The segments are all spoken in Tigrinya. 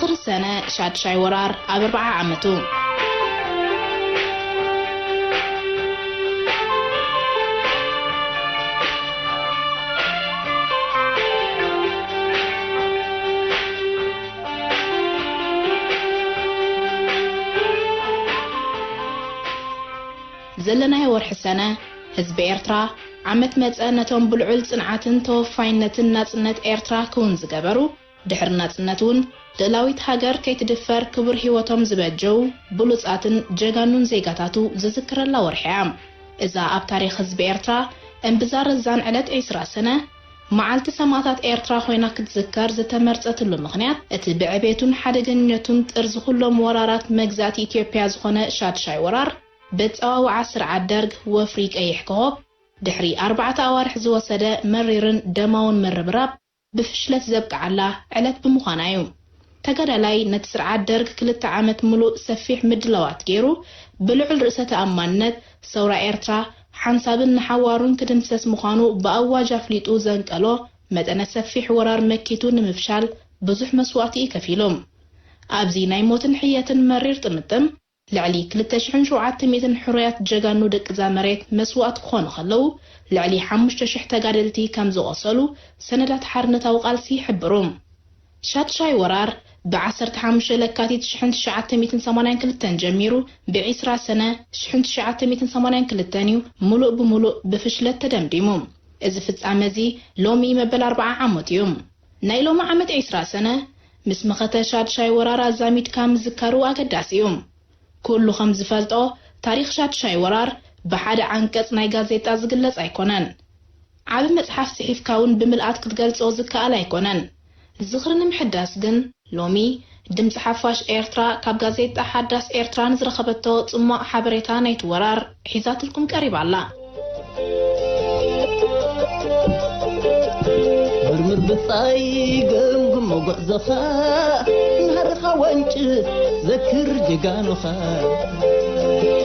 ዝኽሪ ሰነ ሻድሻይ ወራር ኣብ ኣርብዓ ዓመቱ። ዘለናዮ ወርሒ ሰነ፣ ህዝቢ ኤርትራ ዓመት መጸ ነቶም ብልዑል ጽንዓትን ተወፋይነትን ናጽነት ኤርትራ ክውን ዝገበሩ፣ ድሕሪ ናጽነት እውን ልእላዊት ሃገር ከይትድፈር ክቡር ህይወቶም ዝበጀው ብሉጻትን ጀጋኑን ዜጋታቱ ዝዝክረላ ወርሒ እያ። እዛ ኣብ ታሪኽ ህዝቢ ኤርትራ እምብዛ ረዛን ዕለት ዒስራ ሰነ፣ መዓልቲ ሰማእታት ኤርትራ ኮይና ክትዝከር ዝተመርጸትሉ ምኽንያት፣ እቲ ብዕቤቱን ሓደገኛነቱን ጥርዚ ኩሎም ወራራት መግዛእቲ ኢትዮጵያ ዝኾነ ሻድሻይ ወራር፣ በጸዋውዓ ስርዓት ደርግ ወፍሪ ቀይሕ ኮኾብ፣ ድሕሪ ኣርባዕተ ኣዋርሕ ዝወሰደ መሪርን ደማውን ምርብራብ፣ ብፍሽለት ዘብቅዓላ ዕለት ብምዃና እዩ። ተጋዳላይ ነቲ ስርዓት ደርግ ክልተ ዓመት ምሉእ ሰፊሕ ምድላዋት ገይሩ፣ ብልዑል ርእሰ ተኣማንነት፣ ሰውራ ኤርትራ ሓንሳብን ንሓዋሩን ክድምሰስ ምዃኑ ብኣዋጅ ኣፍሊጡ ዘንቀሎ መጠነ ሰፊሕ ወራር መኪቱ ንምፍሻል ብዙሕ መስዋእቲ እዩ ከፊሉ። ኣብዚ ናይ ሞትን ሕየትን መሪር ጥምጥም፣ ልዕሊ ክልተ ሽሕን ሸውዓተ ሚእትን ሕሩያት ጀጋኑ ደቂ እዛ መሬት መስዋእቲ ክኾኑ ከለዉ፣ ልዕሊ ሓሙሽተ ሽሕ ተጋደልቲ ከም ዝቖሰሉ ሰነዳት ሓርነታዊ ቃልሲ ይሕብሩ። ሻድሻይ ወራር ብ ዓሰርተ ሓሙሽተ ለካቲት ሽሕን ትሽዓተ ሚእትን ሰማንያን ክልተን ጀሚሩ፣ ብ ዒስራ ሰነ ሽሕን ትሽዓተ ሚእትን ሰማንያን ክልተን እዩ ምሉእ ብምሉእ ብፍሽለት ተደምዲሙ። እዚ ፍጻመ እዚ ሎሚ መበል ኣርብዓ ዓመቱ እዩ። ናይ ሎሚ ዓመት ዒስራ ሰነ፣ ምስ መኸተ ሻድሻይ ወራር ኣዛሚድካ ምዝካሩ ኣገዳሲ እዩ። ኩሉ ከም ዝፈልጦ፣ ታሪኽ ሻድሻይ ወራር ብሓደ ዓንቀጽ ናይ ጋዜጣ ዝግለጽ ኣይኮነን። ዓቢ መጽሓፍ ጽሒፍካ እውን ብምልኣት ክትገልጾ ዝከኣል ኣይኮነን። ዝኽሪ ንምሕዳስ ግን፣ ሎሚ ድምጺ ሓፋሽ ኤርትራ ካብ ጋዜጣ ሓዳስ ኤርትራ ንዝረኸበቶ ጽሟቕ ሓበሬታ ናይቲ ወራር ሒዛትልኩም ቀሪባ ኣላ። መርምር ብጻይ ገምግሞ ጉዕዞኻ፣ ናህርኻ ወንጭፍ ዘክር ጀጋኑኻ።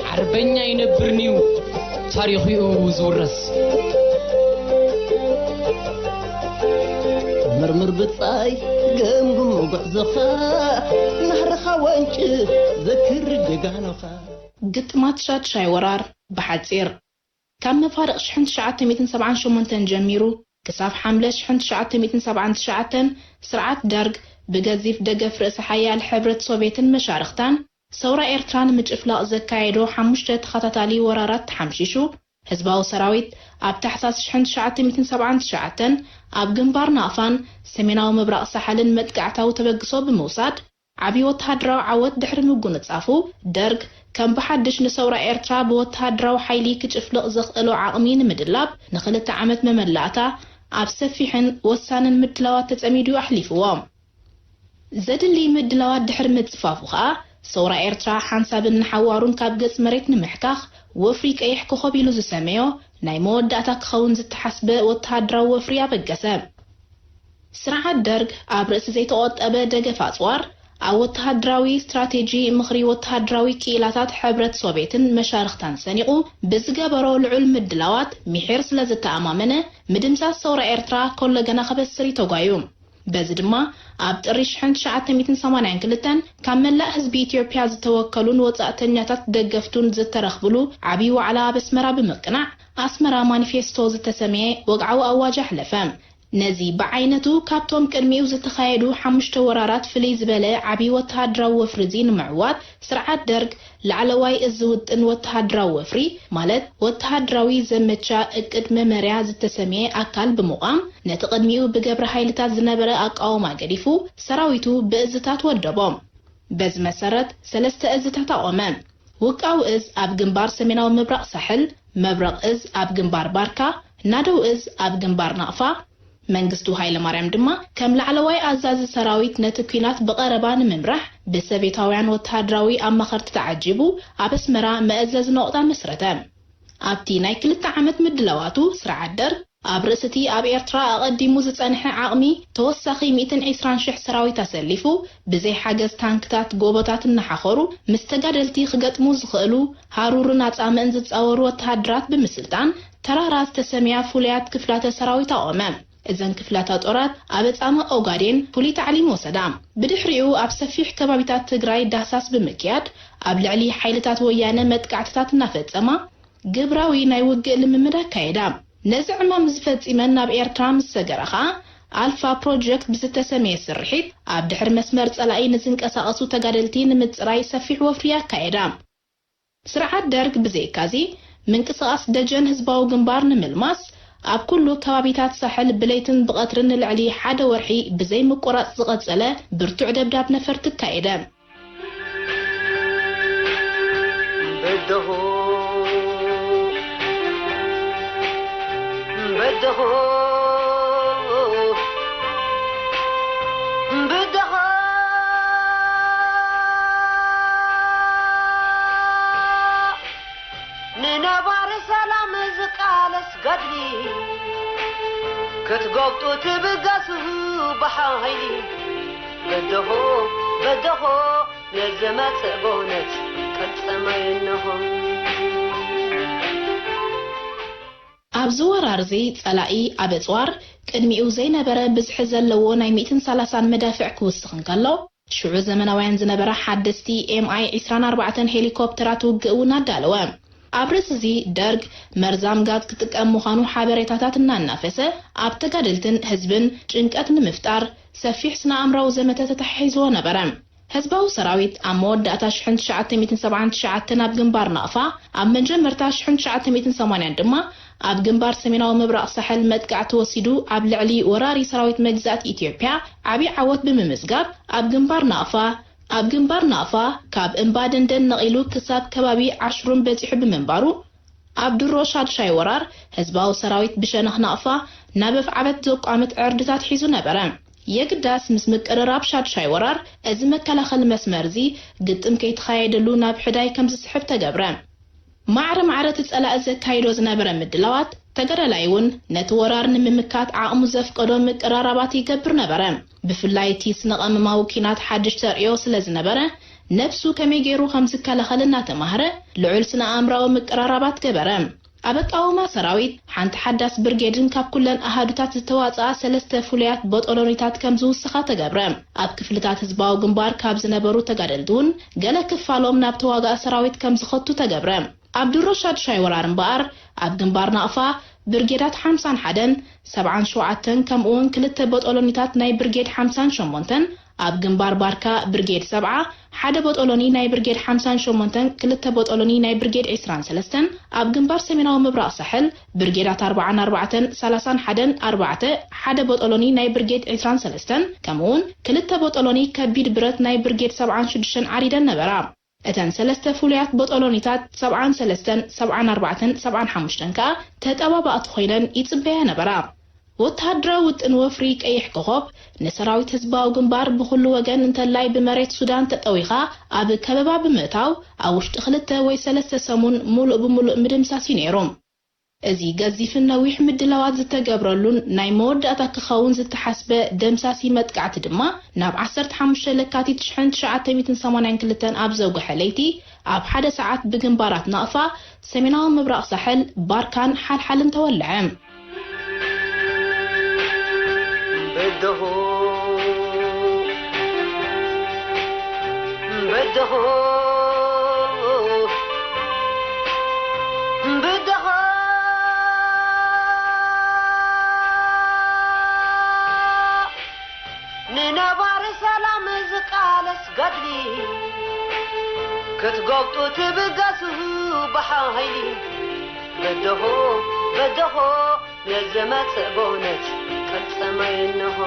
ሓርበኛ ይነብርንዩ ታሪኹ እዩ ዝውረስ። መርምር ብጻይ ገምግሞ ጉዕዞኻ፣ ናህርኻ ወንጭፍ ዘክር ጀጋኑኻ። ግጥማት ሻድሻይ ወራር ብሓጺር። ካብ መፋርቕ ሽሕን ትሽዓተ ሚእትን ሰብዓን ሸሞንተን ጀሚሩ ክሳብ ሓምለ ሽሕን ትሽዓተ ሚእትን ሰብዓን ትሽዓተን፣ ስርዓት ደርግ ብገዚፍ ደገፍ ርእሰ ሓያል ሕብረት ሶቬትን መሻርኽታን፣ ሰውራ ኤርትራ ንምጭፍላቕ ዘካየዶ ሓሙሽተ ተኸታታሊ ወራራት ተሓምሺሹ፣ ህዝባዊ ሰራዊት ኣብ ታሕሳስ ሽሕን ትሽዓተ ሚእትን ሰብዓን ትሽዓተን ኣብ ግንባር ናቕፋን ሰሜናዊ ምብራቕ ሳሕልን መጥቃዕታዊ ተበግሶ ብምውሳድ፣ ዓቢ ወተሃደራዊ ዓወት ድሕሪ ምጉንጻፉ፣ ደርግ ከም ብሓድሽ ንሰውራ ኤርትራ ብወተሃደራዊ ሓይሊ ክጭፍልቕ ዘኽእሎ ዓቕሚ ንምድላብ፣ ንኽልተ ዓመት መመላእታ ኣብ ሰፊሕን ወሳንን ምድላዋት ተጸሚዱ ኣሕሊፍዎ። ዘድሊ ምድላዋት ድሕሪ ምጽፋፉ ኸኣ፣ ሰውራ ኤርትራ ሓንሳብን ንሓዋሩን ካብ ገጽ መሬት ንምሕካኽ፣ ወፍሪ ቀይሕ ኮኾብ ኢሉ ዝሰመዮ ናይ መወዳእታ ክኸውን ዝተሓስበ ወተሃደራዊ ወፍሪ ኣበገሰ። ስርዓት ደርግ ኣብ ርእሲ ዘይተቖጠበ ደገፍ ኣጽዋር፣ ኣብ ወተሃደራዊ ስትራቴጂ ምኽሪ ወተሃደራዊ ክኢላታት ሕብረት ሶቬትን መሻርኽታን ሰኒቑ ብዝገበሮ ልዑል ምድላዋት፣ ምሒር ስለ ዝተኣማመነ፣ ምድምሳስ ሰውራ ኤርትራ ከሎ ገና ከበስር እዩ ተጓዩ። በዚ ድማ፣ ኣብ ጥሪ ሽሕን ትሽዓተ ሚእትን ሰማንያን ክልተን ካብ መላእ ህዝቢ ኢትዮጵያ ዝተወከሉን ወጻእተኛታት ደገፍቱን ዝተረኽብሉ ዓቢ ዋዕላ ኣብ ኣስመራ ብምቅናዕ፣ ኣስመራ ማኒፌስቶ ዝተሰምየ ወግዓዊ ኣዋጅ ኣሕለፈ። ነዚ ብዓይነቱ ካብቶም ቅድሚኡ ዝተኻየዱ ሓሙሽተ ወራራት ፍልይ ዝበለ ዓቢ ወተሃደራዊ ወፍሪ እዚ ንምዕዋት፣ ስርዓት ደርግ ላዕለዋይ እዚ ውጥን ወተሃደራዊ ወፍሪ፣ ማለት ወተሃደራዊ ዘመቻ እቅድ መመርያ ዝተሰምየ ኣካል ብምቋም፣ ነቲ ቅድሚኡ ብገብረ ሓይልታት ዝነበረ ኣቃውማ ገዲፉ፣ ሰራዊቱ ብእዝታት ወደቦ። በዚ መሰረት፣ ሰለስተ እዝታት ኣቖመ። ውቃዊ እዝ ኣብ ግንባር ሰሜናዊ ምብራቕ ሳሕል፣ መብረቕ እዝ ኣብ ግንባር ባርካ፣ ናደው እዝ ኣብ ግንባር ናቕፋ፣ መንግስቱ ሃይለማርያም ድማ ከም ላዕለዋይ ኣዛዚ ሰራዊት ነቲ ኲናት ብቐረባ ንምምራሕ ብሰቬታውያን ወተሃደራዊ ኣማኸርቲ ተዓጂቡ ኣብ ኣስመራ መእዘዚ ነቑጣ መስረተ። ኣብቲ ናይ ክልተ ዓመት ምድላዋቱ ስርዓት ደርግ ኣብ ርእሲ እቲ ኣብ ኤርትራ ኣቐዲሙ ዝጸንሐ ዓቕሚ ተወሳኺ ሚእትን ዕስራን ሽሕ ሰራዊት ኣሰሊፉ ብዘይ ሓገዝ ታንክታት ጎቦታት እናሓኸሩ ምስ ተጋደልቲ ክገጥሙ ዝኽእሉ ሃሩርን ኣጻምእን ዝጻወሩ ወተሃደራት ብምስልጣን ተራራ ዝተሰምያ ፍሉያት ክፍላተ ሰራዊት ኣቖመ። እዘን ክፍላታ ጦራት ኣብ ጻማ ኦጋዴን ፍሉይ ታዕሊም ወሰዳ። ብድሕሪኡ ኣብ ሰፊሕ ከባቢታት ትግራይ ዳህሳስ ብምክያድ ኣብ ልዕሊ ሓይልታት ወያነ መጥቃዕትታት እናፈጸማ ግብራዊ ናይ ውግእ ልምምድ ኣካየዳ። ነዚ ዕማም ዝፈጺመን ናብ ኤርትራ ምስ ሰገራ ኸኣ ኣልፋ ፕሮጀክት ብዝተሰምየ ስርሒት ኣብ ድሕሪ መስመር ጸላኢ ንዝንቀሳቐሱ ተጋደልቲ ንምጽራይ ሰፊሕ ወፍሪ ኣካየዳ። ስርዓት ደርግ ብዘይካዚ ምንቅስቓስ ደጀን ህዝባዊ ግንባር ንምልማስ ኣብ ኩሉ ከባቢታት ሳሕል ብለይትን ብቐትርን ንልዕሊ ሓደ ወርሒ ብዘይ ምቁራጽ ዝቐጸለ ብርቱዕ ደብዳብ ነፈርቲ ኣካየደ። በደሆ በደሆ በደሆ ንነባሪ ሰላም ዝቃለስ ገድሊ ክትጎብጡ ትብገሱ ብሓይሊ በደሆ በደሆ ነዝመጽእ ጎነት ቅልጽመይ እንሆ። ኣብዚ ወራር እዚ ጸላኢ ኣብ ኣጽዋር ቅድሚኡ ዘይነበረ ብዝሒ ዘለዎ ናይ ሚእትን ሰላሳን መዳፍዕ ክውስኽ እንከሎ፣ ሽዑ ዘመናውያን ዝነበራ ሓደስቲ ኤምኣይ ዕስራን ኣርባዕተን ሄሊኮፕተራት ውግእ እውን ኣዳለወ። ኣብ ርእሲ እዚ ደርግ መርዛም ጋዝ ክጥቀም ምዃኑ ሓበሬታታት እናናፈሰ ኣብ ተጋደልትን ህዝብን ጭንቀት ንምፍጣር ሰፊሕ ስነ ኣእምራዊ ዘመተ ተተሓሒዝዎ ነበረ። ህዝባዊ ሰራዊት ኣብ መወዳእታ ሽሕን ትሽዓተ ሚእትን ሰብዓን ትሽዓተን ኣብ ግንባር ናቕፋ፣ ኣብ መጀመርታ ሽሕን ትሽዓተ ሚእትን ሰማንያን ድማ ኣብ ግንባር ሰሜናዊ ምብራቕ ሳሕል መጥቃዕቲ ወሲዱ ኣብ ልዕሊ ወራሪ ሰራዊት መግዛእቲ ኢትዮጵያ ዓቢ ዓወት ብምምዝጋብ ኣብ ግንባር ናቕፋ ኣብ ግንባር ናቕፋ ካብ እምባ ደንደን ነቒሉ ክሳብ ከባቢ ዓሽሩም በጺሑ ብምንባሩ፣ ኣብ ድሮ ሻድሻይ ወራር ህዝባዊ ሰራዊት ብሸነኽ ናቕፋ ናብ ኣፍዓበት ዘቋምት ዕርድታት ሒዙ ነበረ። የግዳስ ምስ ምቅርራብ ሻድሻይ ወራር እዚ መከላኸሊ መስመር እዚ ግጥም ከይተኻየደሉ ናብ ሕዳይ ከም ዝስሕብ ተገብረ። ማዕረ ማዕረ እቲ ጸላኢ ዘካይዶ ዝነበረ ምድላዋት፣ ተጋዳላይ እውን ነቲ ወራር ንምምካት ዓቕሙ ዘፍቀዶ ምቅራራባት ይገብር ነበረ። ብፍላይ እቲ ስነ-ቀመማዊ ኲናት ሓድሽ ተርእዮ ስለ ዝነበረ፣ ነብሱ ከመይ ገይሩ ከም ዝከላኸል እናተማህረ፣ ልዑል ስነ-ኣእምራዊ ምቅራራባት ገበረ። ኣብ ኣቃውማ ሰራዊት፣ ሓንቲ ሓዳስ ብርጌድን ካብ ኩለን ኣሃዱታት ዝተዋጽኣ ሰለስተ ፍሉያት ቦጦሎኒታት ከም ዝውስኻ ተገብረ። ኣብ ክፍልታት ህዝባዊ ግንባር ካብ ዝነበሩ ተጋደልቲ እውን ገለ ክፋሎም ናብ ተዋጋኢ ሰራዊት ከም ዝኸቱ ተገብረ። ኣብ ድሮ ሻድሻይ ወራር እምበኣር፣ ኣብ ግንባር ናቕፋ፣ ብርጌዳት ሓምሳን ሓደን ሰብዓን ሸውዓተን ከምኡውን ክልተ ቦጦሎኒታት ናይ ብርጌድ ሓምሳን ሸሞንተን፣ ኣብ ግንባር ባርካ ብርጌድ ሰብዓ፣ ሓደ ቦጦሎኒ ናይ ብርጌድ ሓምሳን ሸሞንተን፣ ክልተ ቦጦሎኒ ናይ ብርጌድ ዕስራን ሰለስተን፣ ኣብ ግንባር ሰሜናዊ ምብራቕ ሳሕል፣ ብርጌዳት ኣርባዓን ኣርባዕተን፣ ሰላሳን ሓደን፣ ኣርባዕተ፣ ሓደ ቦጦሎኒ ናይ ብርጌድ ዕስራን ሰለስተን፣ ከምኡውን ክልተ ቦጦሎኒ ከቢድ ብረት ናይ ብርጌድ ሰብዓን ሽዱሽተን ዓሪደን ነበራ። እተን ሰለስተ ፍሉያት ቦጦሎኒታት ሰብዓን ሰለስተን፣ ሰብዓን ኣርባዕተን፣ ሰብዓን ሓሙሽተን ከኣ ተጠባባቕቲ ኮይነን ይጽበያ ነበራ። ወተሃደራዊ ውጥን ወፍሪ ቀይሕ ኮኾብ ንሰራዊት ህዝባዊ ግንባር ብኹሉ ወገን እንተላይ ብመሬት ሱዳን ተጠዊኻ ኣብ ከበባ ብምእታው ኣብ ውሽጢ ክልተ ወይ ሰለስተ ሰሙን ሙሉእ ብሙሉእ ምድምሳስ እዩ ነይሩ። እዚ ገዚፍን ነዊሕ ምድላዋት ዝተገብረሉን ናይ መወዳእታ ክኸውን ዝተሓስበ ደምሳሲ መጥቃዕቲ ድማ ናብ ዓሰርተ ሓሙሽተ ለካቲት ሽሕን ትሽዓተ ሚእትን ሰማንያን ክልተን ኣብ ዘውግሐ ለይቲ ኣብ ሓደ ሰዓት ብግንባራት ናቕፋ፣ ሰሜናዊ ምብራቕ ሳሕል፣ ባርካን ሓልሓልን ተወልዐ። በደሆ በደሆ በደሆ ንነባሪ ሰላም ዝቃለስ ገድሊ ክትጎብጡ ትብገሱ ብሓይሊ በደሆ በደሆ ነዝመጽእ ጎነት ቅልጽመይ እንሆ።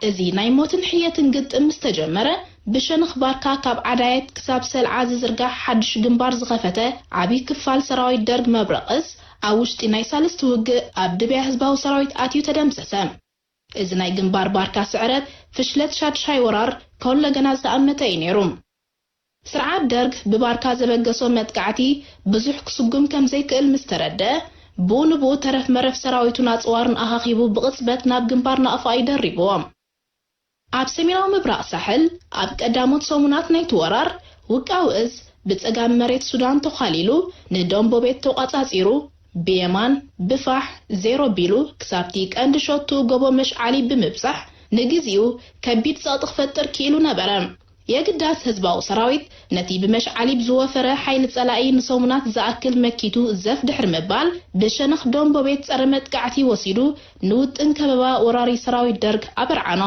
እዚ ናይ ሞትን ሕየትን ግጥም ምስ ተጀመረ፣ ብሸነኽ ባርካ ካብ ዓዳየት ክሳብ ሰልዓ ዝዝርጋሕ ሓድሽ ግንባር ዝኸፈተ ዓቢ ክፋል ሰራዊት ደርግ መብረቕስ፣ ኣብ ውሽጢ ናይ ሳልስቲ ውግእ ኣብ ድብያ ህዝባዊ ሰራዊት ኣትዩ ተደምሰሰ። እዚ ናይ ግንባር ባርካ ስዕረት፣ ፍሽለት ሻድሻይ ወራር ከሎ ገና ዝኣመተ እዩ ነይሩ። ስርዓት ደርግ ብባርካ ዘበገሶ መጥቃዕቲ ብዙሕ ክስጉም ከም ዘይክእል ምስ ተረድአ፣ ብኡ ንብኡ ተረፍ መረፍ ሰራዊቱን ኣጽዋሩን ኣኻኺቡ ብቕጽበት ናብ ግንባር ናቕፋ እዩ ደሪብዎ። ኣብ ሰሜናዊ ምብራቕ ሳሕል፣ ኣብ ቀዳሞት ሰሙናት ናይቲ ወራር፣ ውቃዊ እዝ ብጸጋም መሬት ሱዳን ተዃሊሉ፣ ንዶምቦቤት ተቋጻጺሩ፣ ብየማን ብፋሕ ዜሮ ቢሉ ክሳብቲ ቀንዲ ሸቱ ጎቦ መሽዓሊ ብምብጻሕ፣ ንግዜኡ ከቢድ ጸቕጢ ክፈጥር ክኢሉ ነበረ። የግዳስ ህዝባዊ ሰራዊት ነቲ ብመሽዓሊ ብዝወፈረ ሓይሊ ጸላኢ ንሰሙናት ዝኣክል መኪቱ ዘፍ ድሕሪ ምባል፣ ብሸነኽ ደንቦ ቤት ጸረ መጥቃዕቲ ወሲዱ ንውጥን ከበባ ወራሪ ሰራዊት ደርግ ኣበርዓኖ።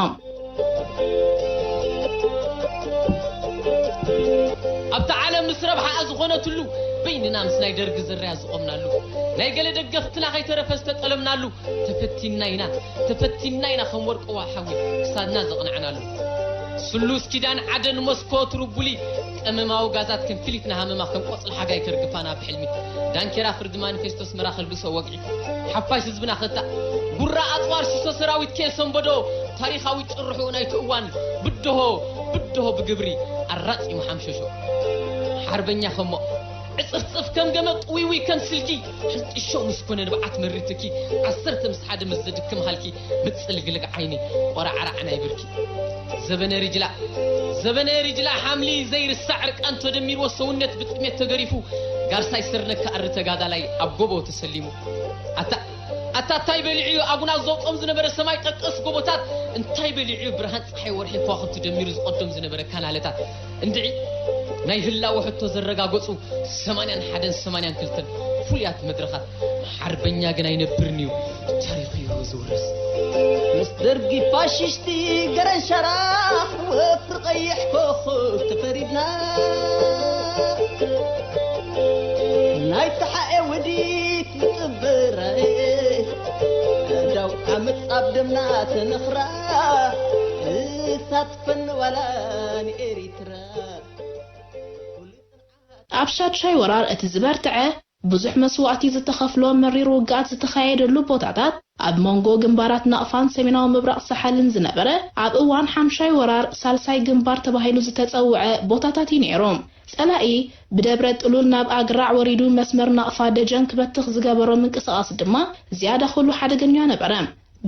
ኣብታ ዓለም ምስ ረብሓኣ ዝኾነትሉ፣ በይንና ምስ ናይ ደርጊ ዝርያ ዝቖምናሉ፣ ናይ ገለ ደገፍትና ከይተረፈ ዝተጠለምናሉ፣ ተፈቲና ኢና፣ ተፈቲና ኢና ከም ወርቂ ዋሓዊ ክሳድና ዘቕናዕናሉ። ስሉስ ኪዳን ዓደን መስኮ ትርቡሊ፣ ቀመማዊ ጋዛት ከም ክሊትና ሃመማ ከም ቆጽሊ ሓጋይ ከርግፋና ብሕልሚ። ዳንኬራ ፍርዲ ማኒፌስቶ ኣስመራ ከልግሶ ወግዒ። ሓፋሽ ህዝብና ክታእ። ጉራ ኣጽዋር ሽሶ ሰራዊት ከየሰንበዶ፣ ታሪኻዊ ጭርሑ ናይቲ እዋን ብድሆ፣ ብድሆ ብግብሪ ኣራጺሙ ሓምሸሾ። ሓርበኛ ከሞ ዕጽፍጽፍ ከም ገመ ጥውይውይ ከም ስልጊ፣ ሕንጢሾ ምስ ኮነ ንብዓት መሪትኪ፣ ዓሰርተ ምስ ሓደ ምስ ዘድክም ሃልኪ፣ ምጽልግልግ ዓይኒ ቆራዕራዕ ናይ ብርኪ። ዘበነ ሪጅላ፣ ዘበነ ሪጅላ ሓምሊ ዘይርሳዕ ዕርቃን ተደሚርዎ ሰውነት ብጥሜት ተገሪፉ፣ ጋርሳይ ስርነካ ኣሪ ተጋዳላይ ኣብ ጎቦ ተሰሊሙ። ኣታ ኣታ እንታይ በሊዑ እዩ ኣጉና ዘውጾም ዝነበረ ሰማይ ጠቀስ ጎቦታት? እንታይ በሊዑ እዩ ብርሃን ጸሓይ ወርሒ ከዋኽብቲ ደሚሩ ዝቐዶም ዝነበረ ካናለታት? እንድዒ ናይ ህላወ ሕቶ ዘረጋገጹ ሰማንያን ሓደን ሰማንያን ክልተን ፍሉያት መድረኻት። ሓርበኛ ግን ኣይነብርን እዩ፣ ታሪኹ እዩ ዝውረስ። ምስ ደርጊ ፋሽስቲ ገረን ሸራ ወፍሪ ቀይሕ ኮኾብ ተፈሪድና፣ ናይ ተሓኤ ውዲት ንጥብረ ዳው ዓመት ኣብ ደምና ተነኽራ፣ እሳት ፈንዋላ ንኤሪትራ። ኣብ ሻድሻይ ወራር እቲ ዝበርትዐ፣ ብዙሕ መስዋእቲ ዝተኸፍሎ መሪር ውግኣት ዝተኻየደሉ ቦታታት፣ ኣብ መንጎ ግንባራት ናቕፋን ሰሜናዊ ምብራቕ ሳሕልን ዝነበረ፣ ኣብ እዋን ሓምሻይ ወራር ሳልሳይ ግንባር ተባሂሉ ዝተጸውዐ ቦታታት እዩ ነይሩ። ጸላኢ ብደብረ ጥሉል ናብ ኣግራዕ ወሪዱ መስመር ናቕፋ ደጀን ክበትኽ ዝገበሮ ምንቅስቓስ ድማ ዝያዳ ኩሉ ሓደገኛ ነበረ።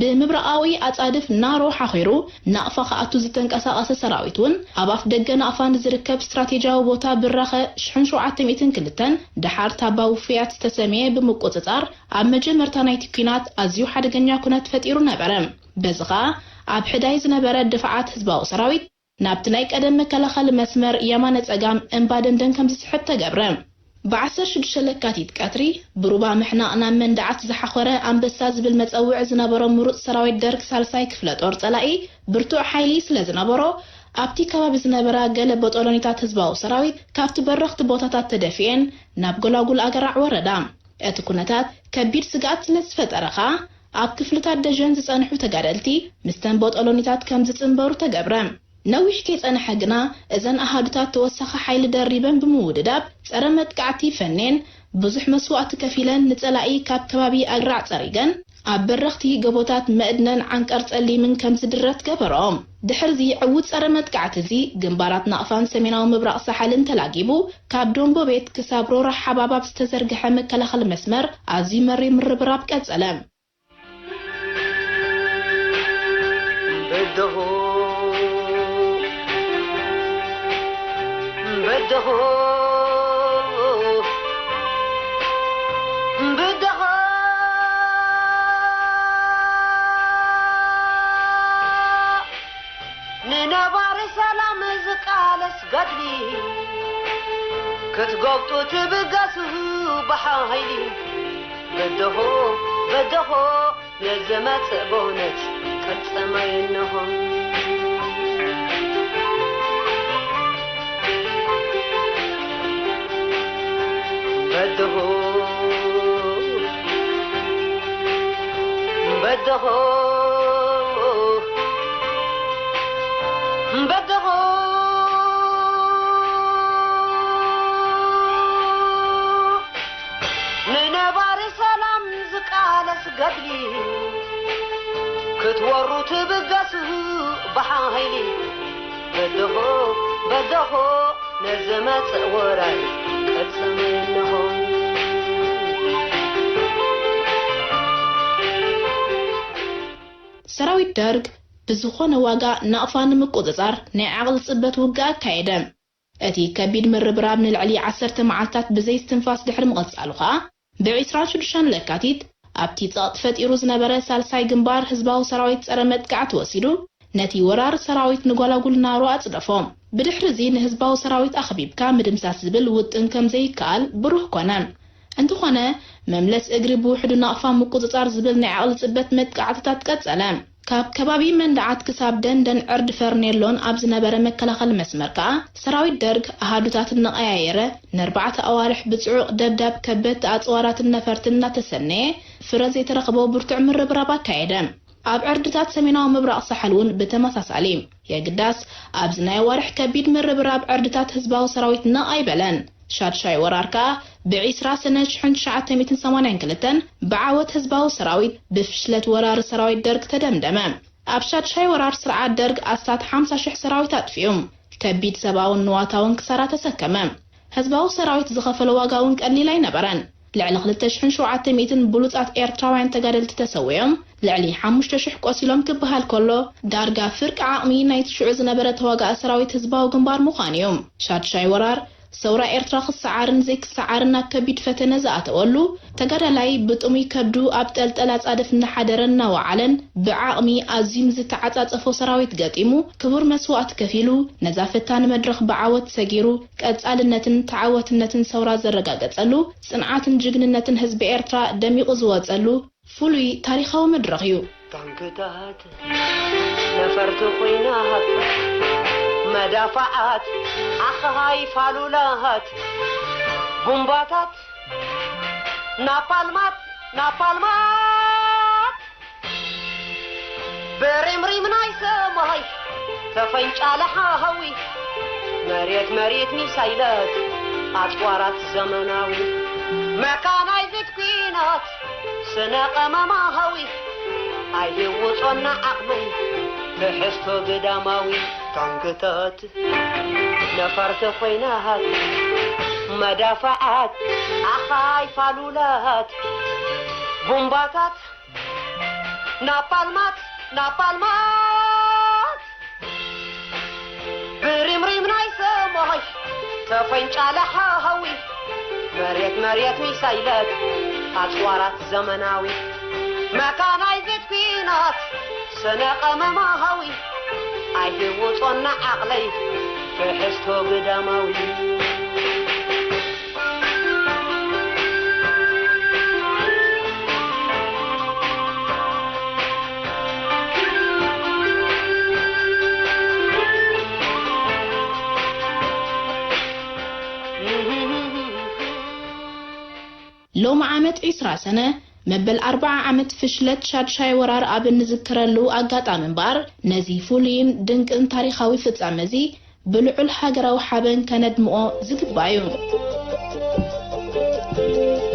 ብምብራቓዊ ኣጻድፍ ናሮ ሓኺሩ ናቕፋ ክኣቱ ዝተንቀሳቐሰ ሰራዊት እውን፣ ኣብ ኣፍ ደገ ናቕፋ ንዝርከብ ስትራቴጂያዊ ቦታ ብራኸ ሽሕን ሸውዓተ ሚእትን ክልተን፣ ደሓር ታባ ውፉያት ዝተሰምየ ብምቁጽጻር፣ ኣብ መጀመርታ ናይቲ ኲናት ኣዝዩ ሓደገኛ ኩነት ፈጢሩ ነበረ። በዚ ኸኣ፣ ኣብ ሕዳይ ዝነበረ ድፍዓት ህዝባዊ ሰራዊት፣ ናብቲ ናይ ቀደም መከላኸሊ መስመር የማነ ጸጋም እምባ ደንደን ከም ዝስሕብ ተገብረ። ብ ዓሰርተ ሽዱሽተ ለካቲት ቀትሪ፣ ብሩባ ምሕናቕ ናብ መንደዓት ዝሓኾረ ኣንበሳ ዝብል መጸውዒ ዝነበሮ ምሩጽ ሰራዊት ደርግ ሳልሳይ ክፍለ ጦር ጸላኢ ብርቱዕ ሓይሊ ስለ ዝነበሮ፣ ኣብቲ ከባቢ ዝነበራ ገለ ቦጦሎኒታት ህዝባዊ ሰራዊት ካብቲ በረኽቲ ቦታታት ተደፊኤን ናብ ጎላጉል ኣገራዕ ወረዳ። እቲ ኩነታት ከቢድ ስግኣት ስለ ዝፈጠረ ኸኣ፣ ኣብ ክፍልታት ደጀን ዝጸንሑ ተጋደልቲ ምስተን ቦጦሎኒታት ከም ዝጽንበሩ ተገብረ። ነዊሕ ከይጸንሐ ግና፣ እዘን ኣሃዱታት ተወሳኺ ሓይሊ ደሪበን ብምውድዳብ፣ ጸረ መጥቃዕቲ ፈኔን ብዙሕ መስዋእቲ ከፊለን ንጸላኢ ካብ ከባቢ ኣግራዕ ጸሪገን፣ ኣብ በረኽቲ ጎቦታት መእድነን ዓንቀር ጸሊምን ከም ዝድረት ገበርኦም። ድሕርዚ ዕዉት ጸረ መጥቃዕቲ እዚ፣ ግንባራት ናቕፋን ሰሜናዊ ምብራቕ ሳሕልን ተላጊቡ፣ ካብ ዶምቦ ቤት ክሳብ ሮራ ሓባባብ ዝተዘርግሐ መከላኸሊ መስመር ኣዝዩ መሪር ምርብራብ ቀጸለ። በደሆ፣ በደሆ፣ በደሆ፣ ንነባሪ ሰላም ዝቃለስ ገድሊ፣ ክትጎብጡ ትብገሱ ብሓይሊ። በደሆ፣ በደሆ፣ ንዝመጽእ ብእውነት ቅርጸማይ እንሆ። በደሆ፣ በደሆ፣ በደሆ፣ ንነባሪ ሰላም ዝቃለስ ገድሊ፣ ክትወሩ ትብገሱ ብሓይሊ። በደሆ፣ በደሆ፣ ንዝመጽእ ወራር ቅልጽም እንሆ። ሰራዊት ደርግ ብዝኾነ ዋጋ ናቕፋ ንምቁጽጻር ናይ ዓቕሊ ጽበት ውግእ ኣካየደ። እቲ ከቢድ ምርብራብ ንልዕሊ ዓሰርተ መዓልታት ብዘይ እስትንፋስ ድሕሪ ምቕጻሉ ኸኣ፣ ብ ዕስራን ሽዱሽተን ለካቲት ኣብቲ ጸቕጢ ፈጢሩ ዝነበረ ሳልሳይ ግንባር ህዝባዊ ሰራዊት ጸረ መጥቃዕቲ ወሲዱ፣ ነቲ ወራር ሰራዊት ንጓላጉል ናሮ ኣጽደፎ። ብድሕሪ እዚ ንህዝባዊ ሰራዊት ኣኽቢብካ ምድምሳስ ዝብል ውጥን ከም ዘይከኣል ብሩህ ኮነ። እንተኾነ፣ መምለስ እግሪ ብውሕዱ ናቕፋ ምቁጽጻር ዝብል ናይ ዓቕሊ ጽበት መጥቃዕትታት ቀጸለ። ካብ ከባቢ መንደዓት ክሳብ ደንደን ዕርዲ ፈርኔሎን ኣብ ዝነበረ መከላኸሊ መስመር ከኣ፣ ሰራዊት ደርግ ኣሃዱታት እናቐያየረ፣ ንኣርባዕተ ኣዋርሕ ብጽዑቕ ደብዳብ ከበድቲ ኣጽዋራትን ነፈርትን እናተሰነየ፣ ፍረ ዘይተረኽቦ ብርቱዕ ምርብራብ ኣካየደ። ኣብ ዕርድታት ሰሜናዊ ምብራቕ ሳሕል እውን ብተመሳሳሊ። የግዳስ፣ ኣብዚ ናይ ኣዋርሕ ከቢድ ምርብራብ ዕርድታት ህዝባዊ ሰራዊት ነቕ ኣይበለን። ሻድሻይ ወራር ከኣ ብ ዕስራ ሰነ ሽሕን ትሽዓተ ሚእትን ሰማንያን ክልተን ብዓወት ህዝባዊ ሰራዊት ብፍሽለት ወራሪ ሰራዊት ደርግ ተደምደመ። ኣብ ሻድሻይ ወራር ስርዓት ደርግ ኣስታት ሓምሳ ሽሕ ሰራዊት ኣጥፊኡ። ከቢድ ሰብኣውን ንዋታውን ክሳራ ተሰከመ። ህዝባዊ ሰራዊት ዝኸፈሎ ዋጋ እውን ቀሊል ኣይነበረን። ልዕሊ ክልተ ሽሕን ሸውዓተ ሚእትን ብሉጻት ኤርትራውያን ተጋደልቲ ተሰዊኦም፣ ልዕሊ ሓሙሽተ ሽሕ ቆሲሎም ክበሃል ከሎ፣ ዳርጋ ፍርቂ ዓቕሚ ናይቲ ሽዑ ዝነበረ ተዋጋኢ ሰራዊት ህዝባዊ ግንባር ምዃኑ እዩ። ሻድሻይ ወራር ሰውራ ኤርትራ ክሰዓርን ዘይክሰዓርን ናብ ከቢድ ፈተነ ዝኣተወሉ፣ ተጋዳላይ ብጥሙይ ከብዱ ኣብ ጠልጠል ኣጻድፍ እናሓደረ እናወዓለን ብዓቕሚ ኣዝዩ ምስ ዝተዓጻጸፎ ሰራዊት ገጢሙ፣ ክቡር መስዋእቲ ከፊሉ፣ ነዛ ፈታኒ መድረኽ ብዓወት ሰጊሩ፣ ቀጻልነትን ተዓዋትነትን ሰውራ ዘረጋገጸሉ፣ ጽንዓትን ጅግንነትን ህዝቢ ኤርትራ ደሚቑ ዝወጸሉ ፍሉይ ታሪኻዊ መድረኽ እዩ። ታንክታት ነፈርቲ ኲናት፣ መዳፍዓት ኣኻይ ፋሉላት፣ ቡምባታት ናፓልማት፣ ናፓልማት፣ ብሪምሪም ናይ ሰማይ ተፈንጫለ ሓዊ፣ መሬት መሬት ሚሳይለት ኣጽዋራት ዘመናዊ፣ መካናይዝድ ኲናት ስነ ቀመማዊ፣ ኣይህውጾና ዓቕመይ ትሕዝቶ ግዳማዊ። ታንክታት ነፈርቲ ኲናት፣ መዳፍዓት ኣኻይ ፋሉላት፣ ቡምባታት ናፓልማት፣ ናፓልማት፣ ብሪምሪም ናይ ሰማይ ተፈንጫለ ሓዊ፣ መሬት መሬት ሚሳይለት ኣጽዋራት ዘመናዊ፣ መካናይዝድ ኲናት ስነ ቀመማዊ፣ ኣይህውጾና ዓቕለይ ትሕዝቶ ግዳማዊ። ሎሚ ዓመት ዕስራ ሰነ፣ መበል ኣርብዓ ዓመት ፍሽለት ሻድሻይ ወራር ኣብ እንዝክረሉ ኣጋጣሚ እምበኣር፣ ነዚ ፍሉይን ድንቅን ታሪኻዊ ፍጻመ እዚ ብልዑል ሃገራዊ ሓበን ከነድምቖ ዝግባእ እዩ።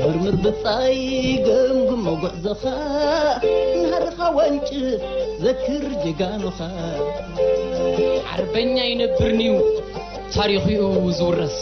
መርምር ብጻይ ገምግሞ ጉዕዞኻ፣ ናህርኻ ወንጭፍ ዘክር ጀጋኑኻ። ሓርበኛ ይነብር ንዩ ታሪኹ እዩ ዝውረስ።